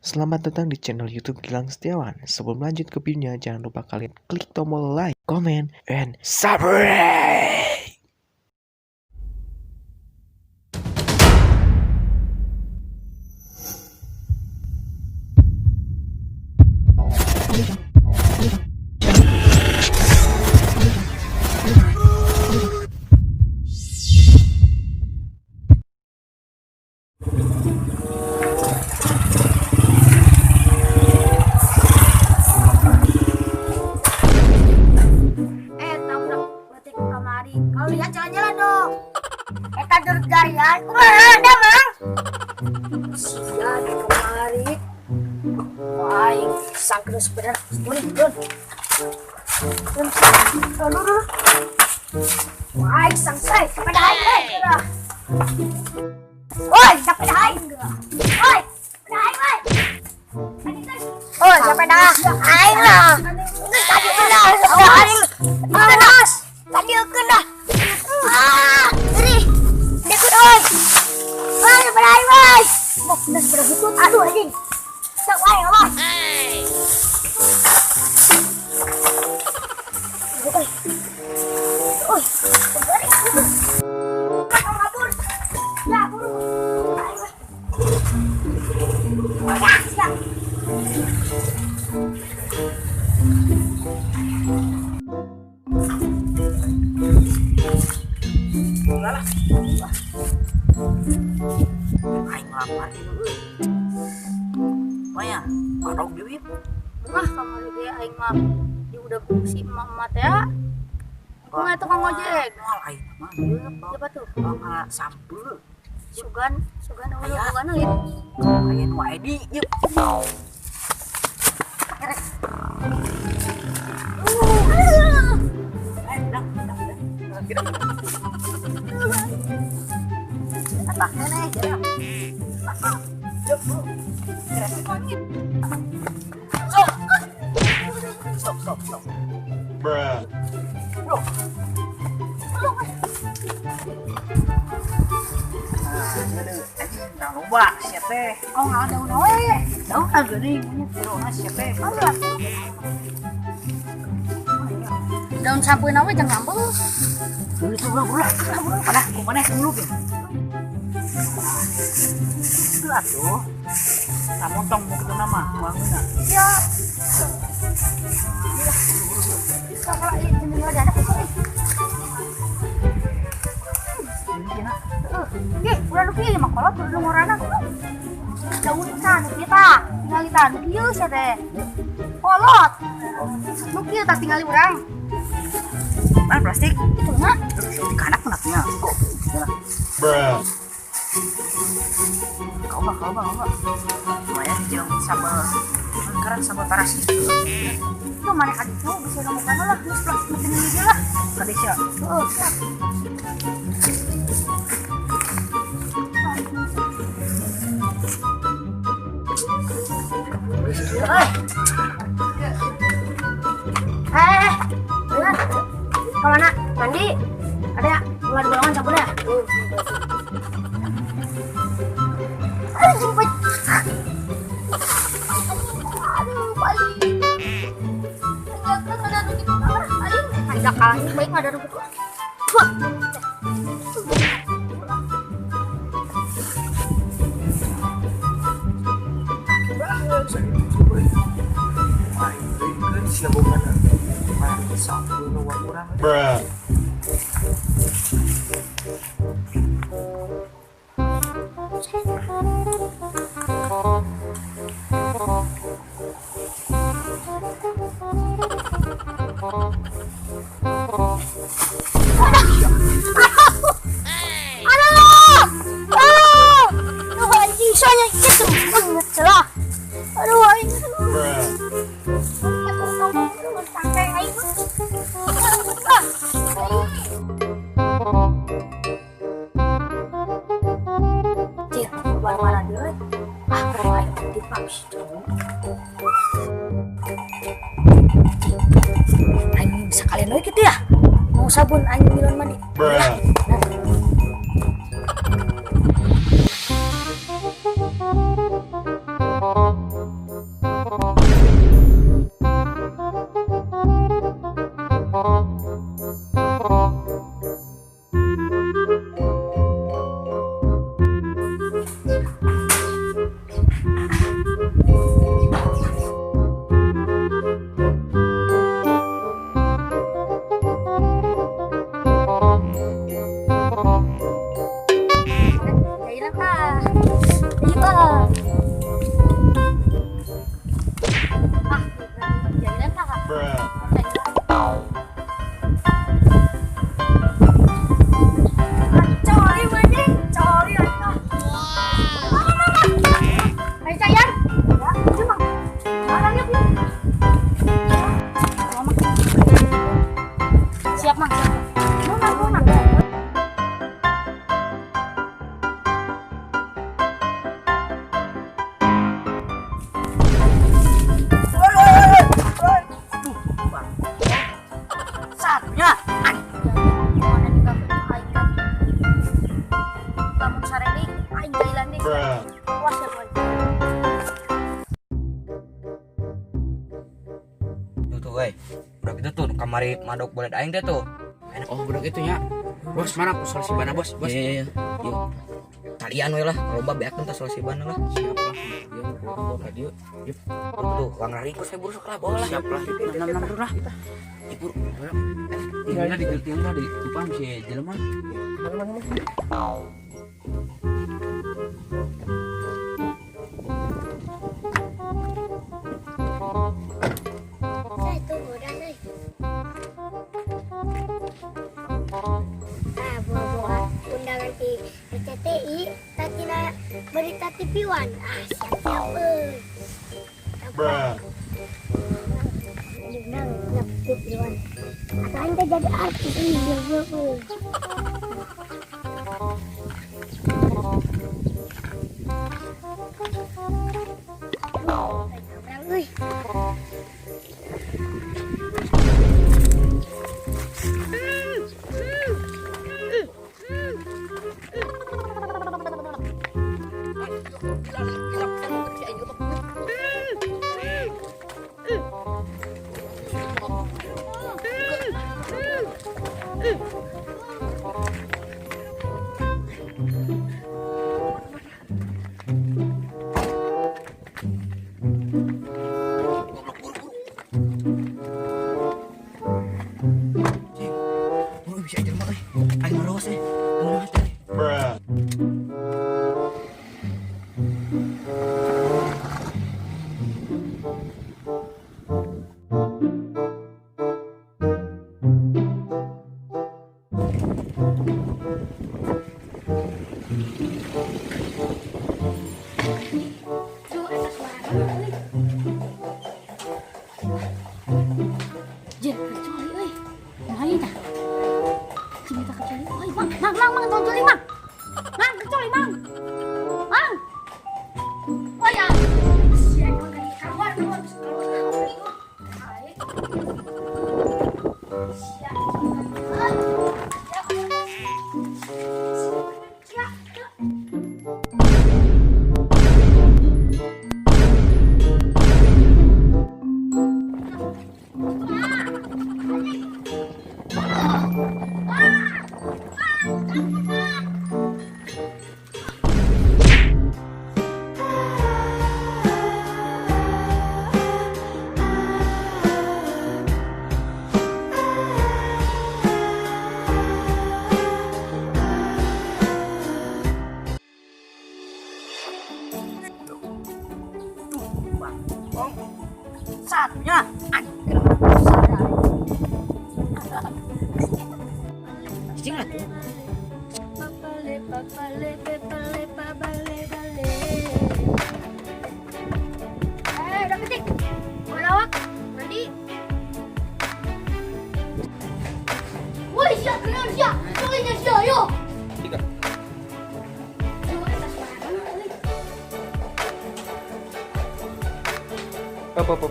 Selamat datang di channel YouTube Gilang Setiawan. Sebelum lanjut ke videonya, jangan lupa kalian klik tombol like, comment, and subscribe. Eh, tahu udah berarti ke kamari. Kalau lihat jalan-jalan dong. Eta turut garian. Kumaha ada, Mang? Sia di kamari. Wah, aing sangkeun sepeda. Turun, turun. Turun, turun, turun. Wah, aing sangsai sepeda aing eh. Geura. Woi, sepeda aing geura. Woi, sepeda aing, woi. Oh, sepeda aing lah. Tadi kena sepeda aing. Awas. Tadi kena. Ah, ini. Dekut oi. Woi, sepeda aing, woi. Mau kena sepeda butut. Aduh, anjing. Sok wae, awas. Oi. Oi. Kabur. Ya, buru. Ayo. Ya, siap. Lah. Aing lapar ieu euy. Maya, warog deui. Wah, kamari ge aing mah di udah si emak-emak teh ya. Kumaha tukang ojek? Moal aing mah ieu Siapa tuh? Bang sampeu. Sugan, sugan eueuh Aya. bukan euy. Aya nu Edi ieu. Eh, dah, dah, dah. Apa keneh ya? Jep, bro. Stop. Stop, stop, stop. Bruh. Bro. Nah, anjing loba sia teh. Oh, nggak ada daun we. Daun ah geuning, daun sia teh. Daun sampeuna we jangan ngambil. Itu ulah ulah ulah pada kumaha dulu ge. Itu atuh. Samontong mau kitu nama wangeuna. Ya. Kalau ini ada anak itu. Ini kena. Ih, ulah nu kieu mah kolot ulah nu ngorana. Daun tah nu kieu tah, tingali tah nu kieu sia teh. Kolot. Nu kieu tah tingali urang. Mana plastik? Itu na. Kanak menaknya. Kok. Bruh. Kau mah, kau mah, kau mah. Lumayan jeung sambal. Sekarang sambal tarasi. Itu mana ka ditu bisa nemukan lah, geus plastik nu ini lah. Kadesya. Heeh. Eh, dengar. Kemana? Mandi? Ada ya? Mulai di bolongan sabunnya? Aduh, jemput. Aduh, paling. Ada gitu. Aing, ada kalah baik ada gitu. Wah. Bruh. Aduh! Aduh! Aduh, anjing soalnya itu banget celah. Aduh, aing. Bruh. Tangkai aing. Cik, mana dia? Ah, aing dipaksa. Aing bisa kalian we gitu ya? Mau sabun aing milon mandi. Bruh. Nah. Euy. Budak itu tuh kamari madok boleh aing teh tuh. Enak. Oh, budak itu nya. Bos, mana solusi bana, Bos? Bos. Iya iya iya. Yuk. Talian we lah, loba beak teh solusi bana lah. Siap lah. Iya, bawa ka dieu. Yuk. Tuh, Kang Rarikus saya buruk lah bawa lah. Siap lah. Nam nam lah. Ibu. Tinggalnya di tinggal di depan si jelema. Saya tuh udah sih. Ah, bawa-bawa undangan di RCTI, tatina berita TV One. Ah, siap-siap euy. Bruh. Diundang ke TV One. Atau ente jadi artis ini euy. Aduh, orang euy. Buru bisa jelema euy. Aing maros euy. Kumaha teh? Bruh. Duh, eta suara euy. Jir, kecuali euy. Kumaha tah? Cing eta kecuali. Euy, Mang, Mang, Mang, Mang, tong culi, Mang. Mang, kecuali, Mang. Mang. Oh ya. Si emang kan keluar, keluar, bisa keluar. Aing. Sia. Ah. Ya. Ya. Satunya anjir. Cicing lah tuh. Eh, udah ketik. Mau lawak, mandi. Woi, siap, kenal siap. Culinya siap, yo. Tiga. Duh, eta suara euy. Apa apa.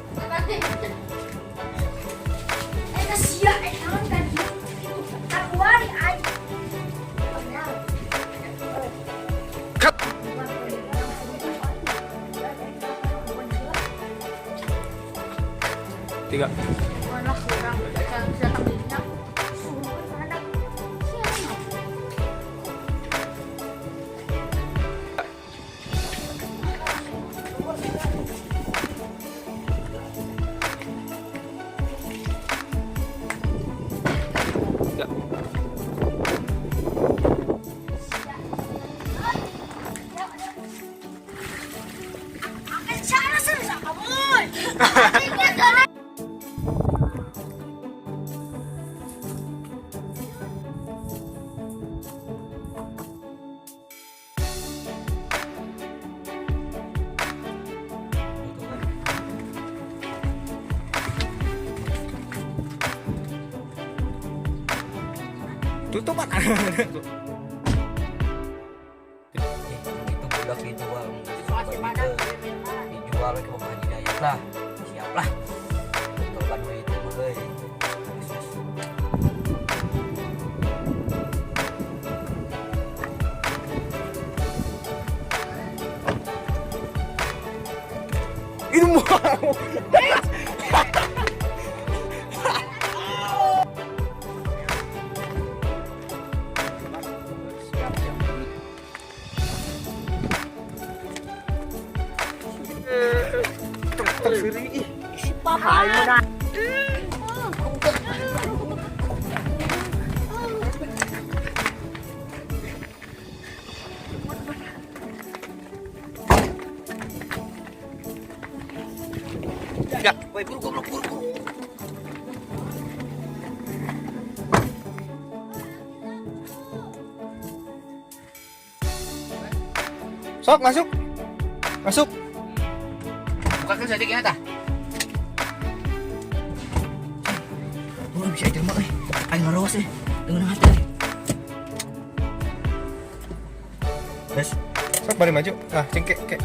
Eta sia, eh naon tadi? Itu kaluari aing. Cut. Tiga. Walah kurang bisa datang dirinya. Suruh anak. Sia. Tiga. Akan cara serius kamu. Tutup kan. Itu budak dijual dijual ke Bapak Haji Dayat lah. Siap lah. Betul duit itu mah euy. Bisnis. Itu mau. Seri ih. Si papa. Ya, woi buru goblok buru buru. Sok masuk. Masuk. Bukakeun saeutik ya tah. Oh, bisa jelema euy. Aing ngarowas euy. Dengan hati. Yes. Sok bari maju. Ah, cengkek kek.